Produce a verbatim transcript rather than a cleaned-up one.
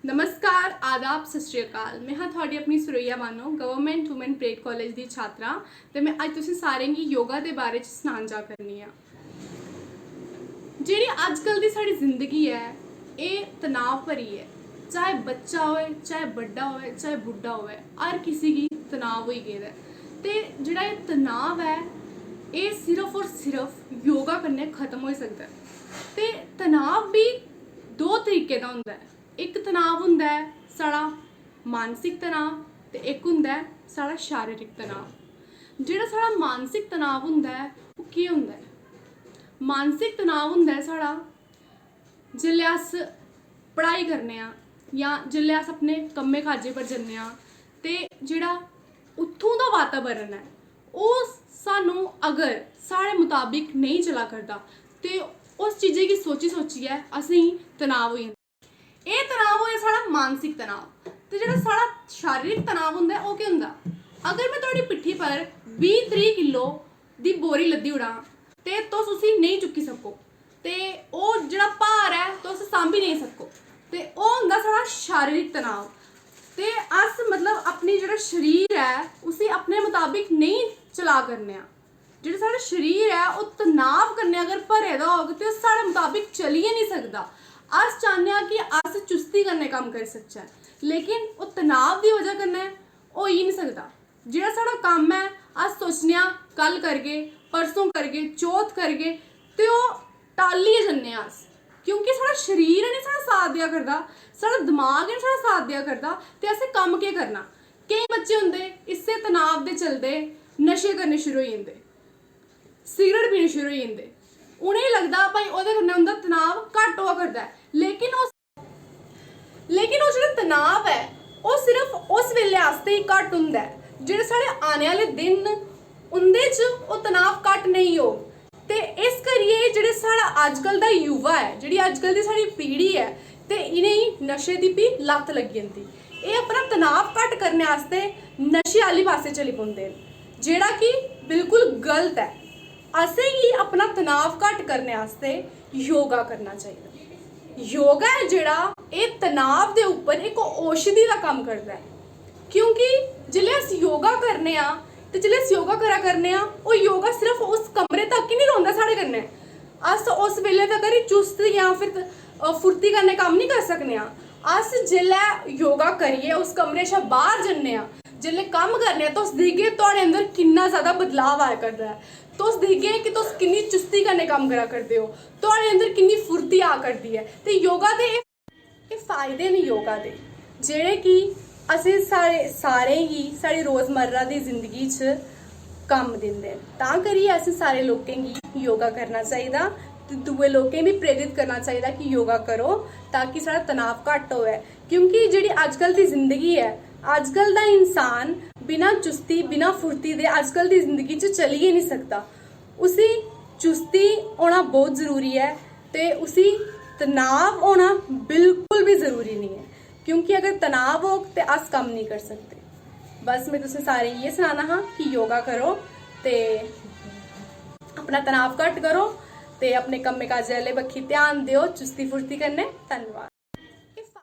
नमस्कार, आदाब, सत श्री अकाल। में हां थुआढ़ी अपनी Suraiya Bano, government women parade college दी छात्रा, ते में अज्ज तुसें सारें गी योगा दे बारे च सनान जा करनी आं। जेह्ड़ी अज्जकल दी साढ़ी जिंदगी ऐ, एह् तनाव भरी ऐ। चाहे बच्चा होए, चाहे बड्डा होए, चाहे बुड्ढा होए, हर किसी गी तनाव होई गेदा ऐ। ते जेह्ड़ा एह् तनाव ऐ, एह् सिर्फ और सिर्फ योगा कन्नै खत्म होई सकदा ऐ। ते तनाव बी दो तरीके दा होंदा ऐ। इक तनाव होंदा ऐ साढ़ा मानसिक तनाव, ते इक होंदा ऐ साढ़ा शारीरिक तनाव। जेह्ड़ा साढ़ा मानसिक तनाव होंदा ऐ, ओह् केह् होंदा ऐ? मानसिक तनाव होंदा ऐ साढ़ा जिसलै अस पढ़ाई करने आं जां जिसलै अस अपने कम्मै काजै पर जन्ने आं, ते जेह्ड़ा उत्थूं दा वातावरण ऐ, ओह् सानूं अगर साढ़े मताबिक नेईं चला करदा, ते उस चीजै गी सोची सोचियै असेंगी तनाव होई जंदा। एह् तनाव होएआ साढ़ा मानसिक तनाव। ते जेह्ड़ा साढ़ा शारीरिक तनाव होंदा ऐ, ओह् केह् होंदा? अगर में थुआढ़ी पिट्ठी पर बीह् त्रीह् किलो दी बोरी लद्दी ओड़ां, ते तुस उसी नेईं चुक्की सको, ते ओह् जेह्ड़ा भार ऐ, तुस सांभी नेईं सको, ते ओह् होंदा साढ़ा शारीरिक तनाव। ते अस, मतलब, अपनी जेह्ड़ा शरीर ऐ, उसी अपने मताबिक नेईं चला करने आं। जेह्ड़ा साढ़ा शरीर ऐ, ओह् तनाव कन्नै अगर भरे दा होग, ते ओह् साढ़े मताबिक चली गै निं सकदा। अस चाह्न्ने आं कि अस चुस्ती कन्नै कम्म करी सकचै, लेकिन ओह् तनाव दी बजह कन्नै होई निं सकदा। जेह्ड़ा साढ़ा कम्म ऐ, अस सोचने आं, "कल करगे, परसों करगे, चौथ करगे", ते ओह् टालियै जन्ने आं अस, क्योंकि साढ़ा शरीर ऐ निं साढ़ा साथ देआ करदा, साढ़ा दमाग ऐ निं साढ़ा साथ देआ करदा, ते असें कम्म केह् करना? केईं बच्चे होंदे, इस्सै तनाव दे चलदे नशे करने शुरू होई जंदे, सिगरट पीने शुरू होई जंदे। उ'नेंगी लगदा भाई ओह्दे कन्नै उं'दा तनाव घट्ट होआ करदा ऐ, लेकिन ओह् लेकिन ओह् जेह्ड़ा तनाव ऐ, ओह् सिर्फ उस बेल्लै आस्तै ही घट्ट होंदा ऐ, जेह्ड़े साढ़े आने आह्ले दिन न, उं'दे च ओह् तनाव घट्ट नेईं होग। ते इस करियै जेह्ड़े साढ़ा अज्जकल दा युवा ऐ, जेह्ड़ी अज्जकल दी साढ़ी पीढ़ी ऐ, ते इ'नेंगी नशे दी भी लत्त लग्गी जंदी। एह् अपना तनाव घट्ट करने आस्तै नशे आह्ली पासै चली पौंदे न, जेह्ड़ा कि बिल्कुल गलत ऐ। असेंगी अपना तनाव घट्ट करने आस्तै योगा करना चाहिदा। योगा ऐ जेह्ड़ा, एह् तनाव दे उप्पर इक औषधि दा कम्म करदा ऐ, क्योंकि जिसलै अस योगा करने आं, ते जिसलै अस योगा करा करने आं, ओह् योगा सिर्फ उस कमरे तक ही निं रौंह्दा साढ़े कन्नै। अस उस बेल्लै तगर ही चुस्त जां फिर, अ, फुर्ती कन्नै कम्म निं करी सकने आं। अस जिसलै योगा करियै उस कमरे शा बाह्र जन्ने आं, जिसलै कम्म करने आं, तुस दिखगे थुआढ़े अंदर किन्ना जैदा बदलाव आया करदा ऐ। तुस दिखगे कि तुस किन्नी चुस्ती कन्नै कम्म करा करदे ओ, थुआढ़े अंदर किन्नी फुर्ती आ करदी ऐ। ते योगा दे एह्, एह् फायदे न योगा दे, जेह्ड़े कि असें सारे, सारें गी साढ़ी रोजमर्रा दी जिंदगी च कम्म दिंदे न। तां करियै असें सारे लोकें गी योगा करना चाहिदा ते दूए लोकें गी बी प्रेरित करना चाहिदा कि योगा करो, ताकि साढ़ा तनाव घट्ट होऐ। क्योंकि जेह्ड़ी अज्जकल दी जिंदगी ऐ, अज्जकल दा इंसान बिना चुस्ती, बिना फुर्ती दे अज्जकल दी जिंदगी च चली गै निं सकदा। उसी चुस्ती होना बहुत जरूरी ऐ ते उसी तनाव होना बिल्कुल बी जरूरी निं ऐ, क्योंकि अगर तनाव होग ते अस कम्म निं करी सकदे। बस में तुसें सारें गी एह् सनाना हा कि योगा करो ते अपना तनाव घट्ट करो ते अपने कम्मै काजै आह्ले बक्खी ध्यान देओ चुस्ती फुर्ती कन्नै। धन्नवाद।